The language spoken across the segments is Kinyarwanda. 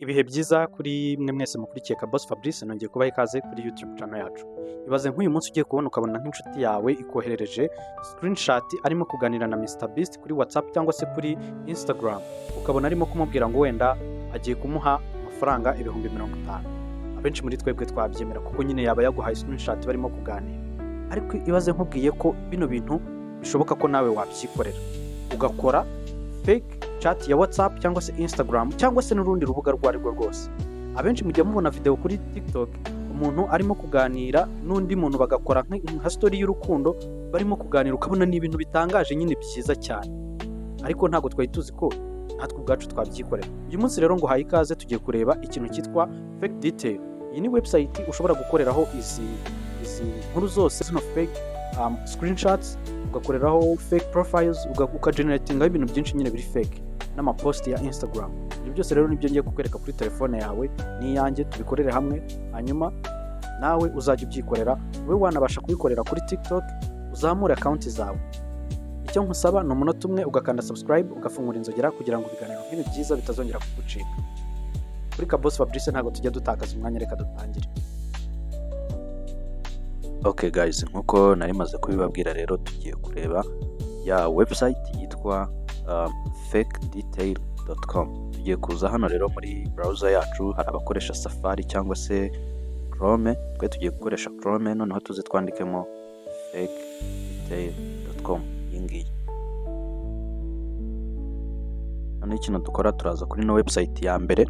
Ibihe byiza kuri mwe mwese mukurikiye Kaboss Fabrice, nongeye kubaha ikaze kuri YouTube channel yacu. Ibaze nk'uyu munsi ugiye kubona ukabona nk'inshuti yawe ikoherereje screenshot arimo kuganira na Mr Beast kuri WhatsApp cyangwa se kuri Instagram, ukabona arimo kumubwira ngo wenda agiye kumuha amafaranga 50,000. Abenshi muri twebwe twabyemera kuko nyine yaba yaguhaye screenshot barimo kuganira. Ariko ibaze nkubwiye ko bino bintu bishoboka ko nawe wabyikorera, ugakora fake chat ya WhatsApp cyangwa se Instagram cyangwa se n'urundi rubuga rwo ari rwo rwose. Abenshi mujya mubona video kuri TikTok, umuntu arimo kuganira n'undi muntu bagakora nka story y'urukundo barimo kuganira, ukabona ni ibintu bitangaje nyine byiza cyane, ariko ntabwo twari tuzi ko natwe ubwacu twabyikorera. Uyu munsi rero ngo uhaye ikaze, tugiye kureba ikintu cyitwa Fake Detail. Iyi ni website ushobora gukoreraho izi nkuru zose, zino fake screenshots, ugakoreraho fake profiles, ukageneratingaho ibintu byinshi nyine biri fake n'amapost ya Instagram. Ibyo byose rero nibyo ngiye kukwereka kuri telefone yawe n'iyanjye, tubikorere hamwe, hanyuma nawe uzajya ubyikorera, ube wanabasha kubikorera kuri TikTok, uzamure account zawe. Icyo nkusaba ni umunota umwe ugakanda subscribe, ugafungura inzogera kugira ngo ibiganiro nk'ibi byiza bitazongera kugucika. Kuri Kaboss Fabrice ntabwo tujya dutakaza umwanya, reka dutangire. Ok guys, nkuko nari maze kubibabwira rero, tugiye kureba ya website yitwa fakedetail.com. Tugiye kuza hano rero muri browser yacu, hari abakoresha Safari cyangwa se Chrome, twe tugiye gukoresha Chrome. Noneho tuze twandikemo fakedetail.com iyi ngiyi. Noneho ikintu dukora, turaza kuri ino website ya mbere,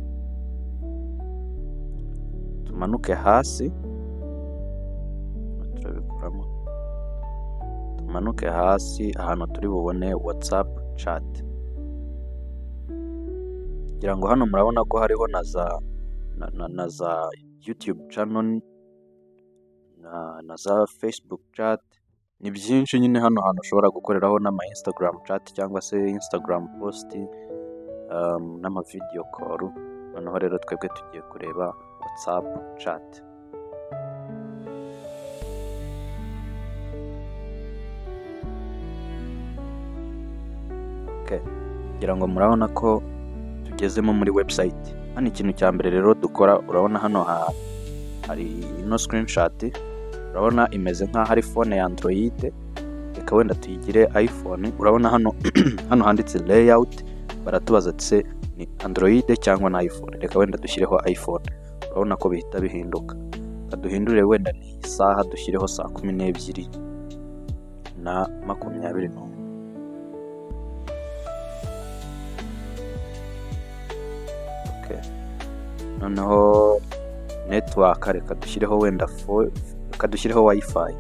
tumanuke hasi, turabikuramo, tumanuke hasi ahantu turi bubone WhatsApp chat. Ngira ngo hano murabona ko hariho na za YouTube channel na za Facebook chat, ni byinshi nyine hano hantu ushobora gukoreraho n'ama Instagram chat cyangwa se Instagram post, n'ama video call. Noneho rero twebwe tugiye kureba WhatsApp chat. Okay. Ngira ngo murabona ko tugezemo muri website. Hano ikintu cya mbere rero dukora, urabona hano hari ino screenshot, urabona imeze nk'aho ari phone ya Android, reka wenda tuyigire iPhone. Urabona hano handitse layout, baratubaza ati se ni Android cyangwa na iPhone? Reka wenda dushyireho iPhone, urabona ko bihita bihinduka. Reka duhindure wenda ni isaha, dushyireho saa 12:21. Okay. Noneho network reka dushyireho wenda reka dushyireho WiFi.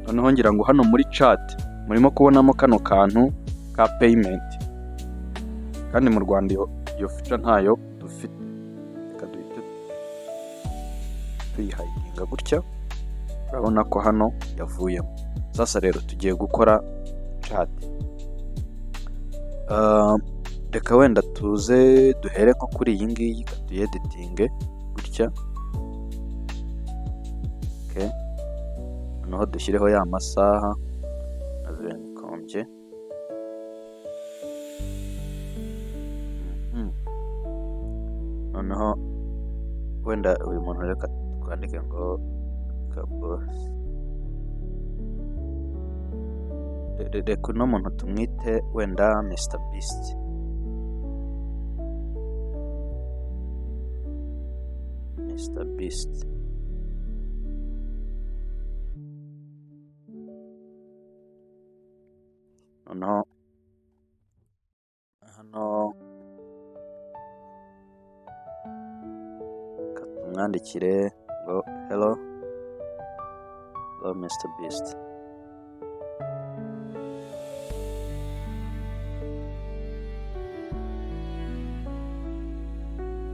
Noneho ngira ngo hano muri chat murimo kubonamo kano kantu ka payment, kandi mu Rwanda iyo feature ntayo dufite. Reka duhite tuyihidinga gutya, urabona ko hano yavuyemo. Sasa rero tugiye gukora chat. Reka wenda tuze duhere nko kuri iyi ngiyi, tuyeditinge gutya. Okay. Noneho dushyireho ya masaha na venkombye. Noneho wenda uyu muntu reka twandike ngo Kaboss. Reka uno muntu tumwite wenda Mr Beast. Mr Beast. Noneho hano reka tumwandikire ngo hello, hello Mr Beast.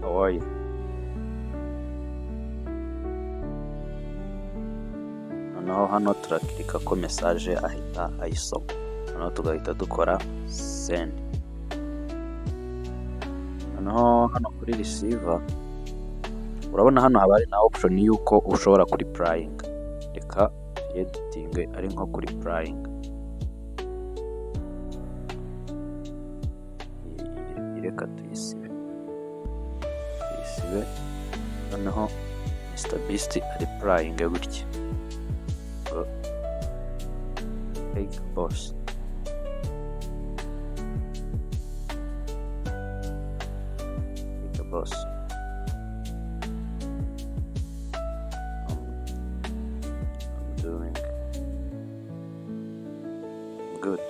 How are you? Noneho hano turakirika ko message ahita ayisoma, noneho tugahita dukora send. Noneho hano kuri receiver urabona hano haba hari na option y'uko ushobora kureplyinga. Reka tuyeditinge ari nko kureplyinga. Reka tuyisibe, tuyisibe. Noneho Mr Beast areplyinge gutya ngo: "Hey boss, hey boss, I'm doing good.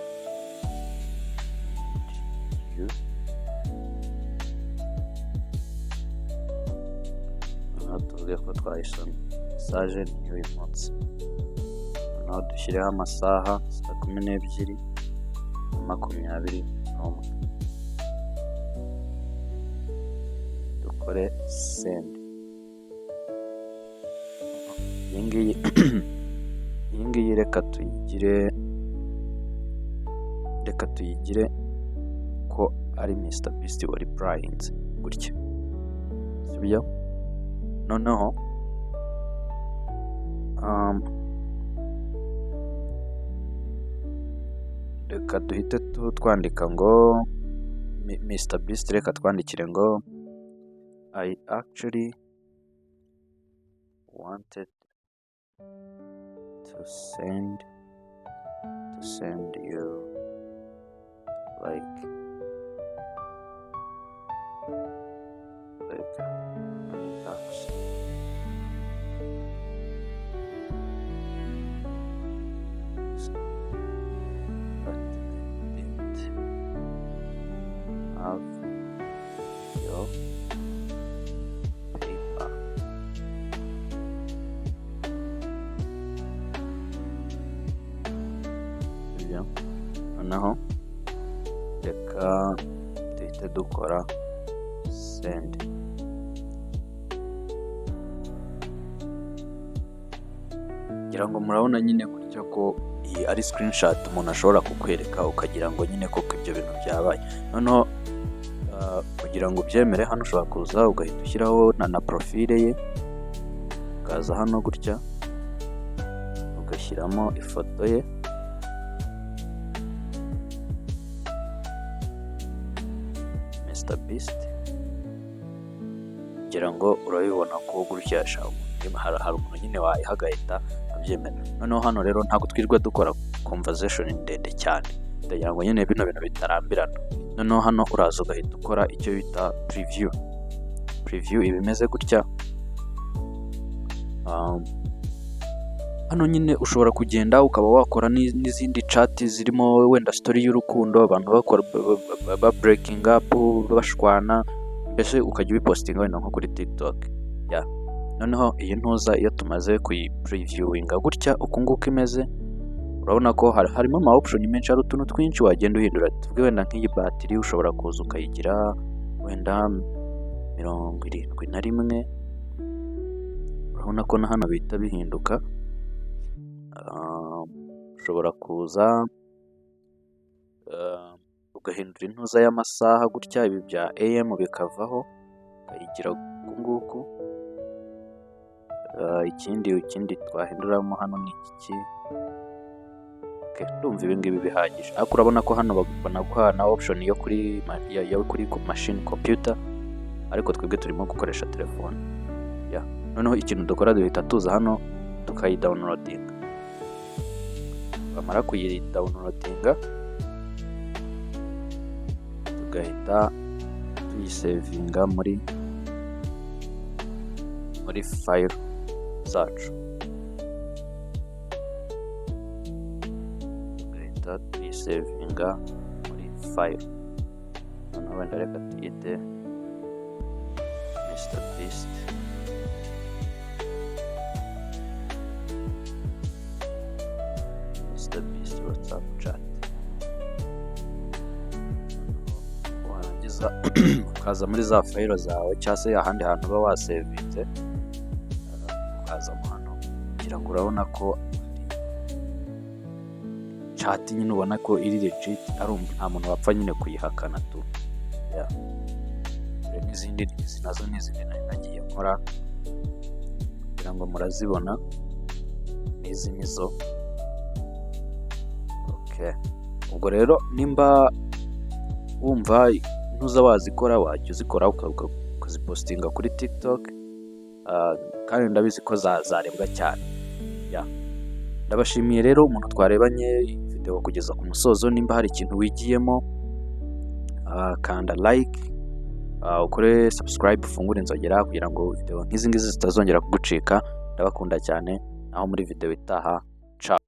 You?" Noneho tuvuge ko twayisomye message ni y'uyu munsi. Noneho dushyireho amasaha, 12:21, dukore send. Iyi ngiyi reka tuyigire ko ari Mr Beast wareplyinze gutya, sibyo? Noneho reka duhite twandika ngo Mr Beast, reka twandikire ngo: "I actually wanted to send you like 20 bucks, but I didn't have your PayPal." Sibyo? Noneho reka duhite dukora send. Ngira ngo murabona nyine gutya ko iyi ari screenshot umuntu ashobora kukwereka, ukagira ngo nyine koko ibyo bintu byabaye. Noneho kugira ngo ubyemere, hano ushobora kuza ugahita ushyiraho na profile ye, ukaza hano gutya ugashyiramo ifoto ye, Mr Beast. Ngira ngo urabibona ko gutya hari umuntu nyine wayiha agahita abyemera. Noneho hano rero ntabwo twirirwa dukora conversation ndende cyane, ndagira ngo nyine bino bintu bitarambirana. Noneho hano uraza ugahita ukora icyo bita preview. Preview iba imeze gutya. Hano nyine ushobora kugenda ukaba wakora n'izindi chat zirimo wenda story y'urukundo, abantu bakora ba breaking up, bashwana, mbese ukajya ubipostinga wenda nko kuri TikTok ya. Noneho iyi ntuza, iyo tumaze kuyipreviewinga gutya uku nguku imeze, urabona ko harimo ama option menshi, hari utuntu twinshi wagenda uhindura. Tuvuge wenda nk'iyi batiri, ushobora kuza ukayigira wenda 71, urabona ko na hano bihita bihinduka. Ushobora kuza ugahindura intuza y'amasaha gutya, ibi bya AM bikavaho, ukayigira uku nguku. Ikindi twahinduramo hano ni iki? Ndumva ibi ngibi bihagije, ariko urabona ko hano banaguha na option yo kuri machine computer, ariko twebwe turimo gukoresha telefone ya. Noneho ikintu dukora, duhita tuza hano tukayidownloadinga. Bamara kuyidownloadinga, tugahita tuyisavinga muri file zacu, tugahita tuyisavinga muri file. Noneho wenda reka tuyite Mr Beast Mr Beast WhatsApp chat. Warangiza ukaza muri za file zawe cyangwa se ahandi hantu uba wasavinze, ukazamo hano, kugira ngo urabona ko chat nyine ubona ko iri legit, ari nta muntu wapfa nyine kuyihakana tu. Yeah. N'izindi, izi nazo ni izindi nari nagiye nkora, kugira ngo murazibona, n'izi nizo. Okay. Ubwo rero nimba wumva ntuza wazikora, wajya uzikora ukazipostinga kuri TikTok, kandi ndabizi ko zarebwa cyane. Yeah. Ndabashimiye rero umuntu twarebanye video kugeza ku musozo. Nimba hari ikintu wigiyemo, kanda like, ukore subscribe, ufungure inzogera kugira ngo video nk'izi ngizi zitazongera kugucika. Ndabakunda cyane, naho muri video itaha, ciao.